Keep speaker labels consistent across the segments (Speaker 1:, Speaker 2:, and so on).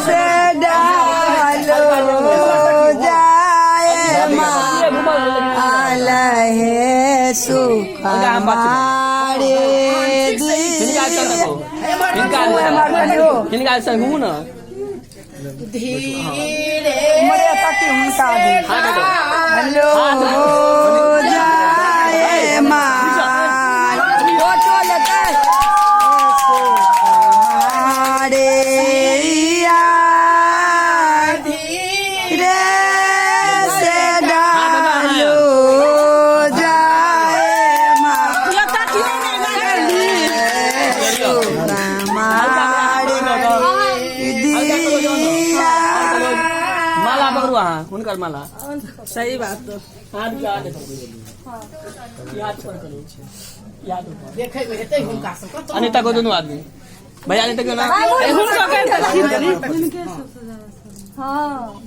Speaker 1: से डालो जाए मालहे सुख मारे
Speaker 2: हिनका
Speaker 1: दिया।
Speaker 2: हिनका हिनका संग घुमू ना।
Speaker 3: धीरे
Speaker 1: मरे ताकि हुनका दे। हेलो जाए माल फोटो लेतै मारे यार धीरे से डालो जाए मारे दिया।
Speaker 2: माला पकड़ू अहाँ, हुनकर माला।
Speaker 3: सही बात तो
Speaker 2: हाथ के आगे पकड़ू, ई हाथ पर करू, ई हाथ ऊपर।
Speaker 3: देखै मे हेतै हुनका सब कतौ।
Speaker 2: अनिता को दुनू आदमी भैया, अनिता को ना।
Speaker 3: हुनका कहि
Speaker 4: हाँ।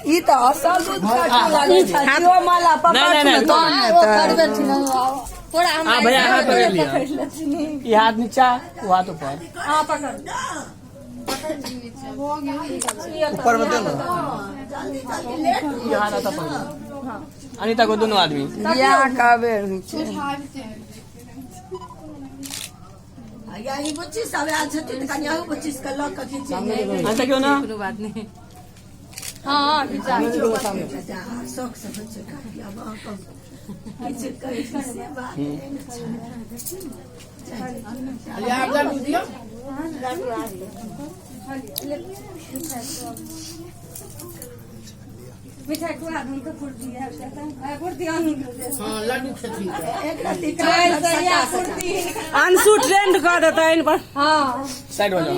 Speaker 1: ई तऽ असल दूध काटू लागै छै। केओ माला
Speaker 2: नहीं, नहीं,
Speaker 1: पकड़ू
Speaker 2: नहीं,
Speaker 1: तहन ने
Speaker 4: ओ
Speaker 1: तऽ।
Speaker 4: करबे छी ना पूरा।
Speaker 2: हाँ भैया, हाथ पकड़ लिया। ई हाथ नीचा, वो हाथ ऊपर।
Speaker 4: हाँ, पकड़।
Speaker 5: ऊपर में दे ना।
Speaker 2: ई हाथ आता पकड़ू अनिता को दुनू आदमी।
Speaker 1: बियाह कबेर होइ छै?
Speaker 6: या ई बुच्ची सब आयल छथिन तऽ कनि अहू बुच्ची सबके लऽ कऽ खींचे।
Speaker 2: अनिता क्यों ना।
Speaker 4: कोनो बात नहीं, हाँ, खिंचा।
Speaker 6: शौक से बच्चे काटी, आब अहाँ कहू। किछु कहै छी से बात नहि ने छै।
Speaker 3: आब लड्डू दियौ।
Speaker 4: मिठाई खुआ दून के कुर्ती है, कुर्ती आनू।
Speaker 3: हँ, लड्डू खेथिन।
Speaker 6: एक रत्ती
Speaker 4: सैया कुर्ती।
Speaker 3: अंशु ट्रेंड कऽ देतनि पर।
Speaker 4: हाँ।
Speaker 2: साइड हो जाओ।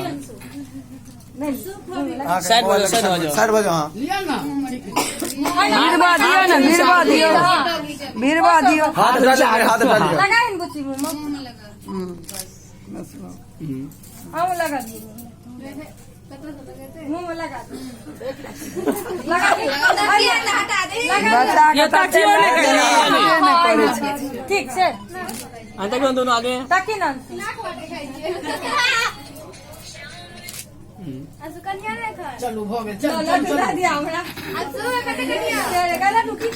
Speaker 5: हाँ,
Speaker 2: साइड हो जाओ, साइड हो जाओ।
Speaker 5: साइड हो जाओ, हाँ।
Speaker 3: लिअ ना।
Speaker 1: बीरबा दियौ ने, बीरबा दियौ, बीरबा दियौ।
Speaker 5: हाथ हटा लिअ, हाथ हटा लिअ।
Speaker 4: लगा इन बुच्ची मुँह में। हम लगा दिए, मुँह में लगा दिए, लगा दिए।
Speaker 1: बच्चा के तते नहि करै छै।
Speaker 4: ठीक छै।
Speaker 2: अनिता क्यों, दोनों आगे।
Speaker 4: ताकी ना।
Speaker 3: चलू, भऽ गेल, चलू।
Speaker 4: लड्डू दऽ दिया हमरा। लड्डू की?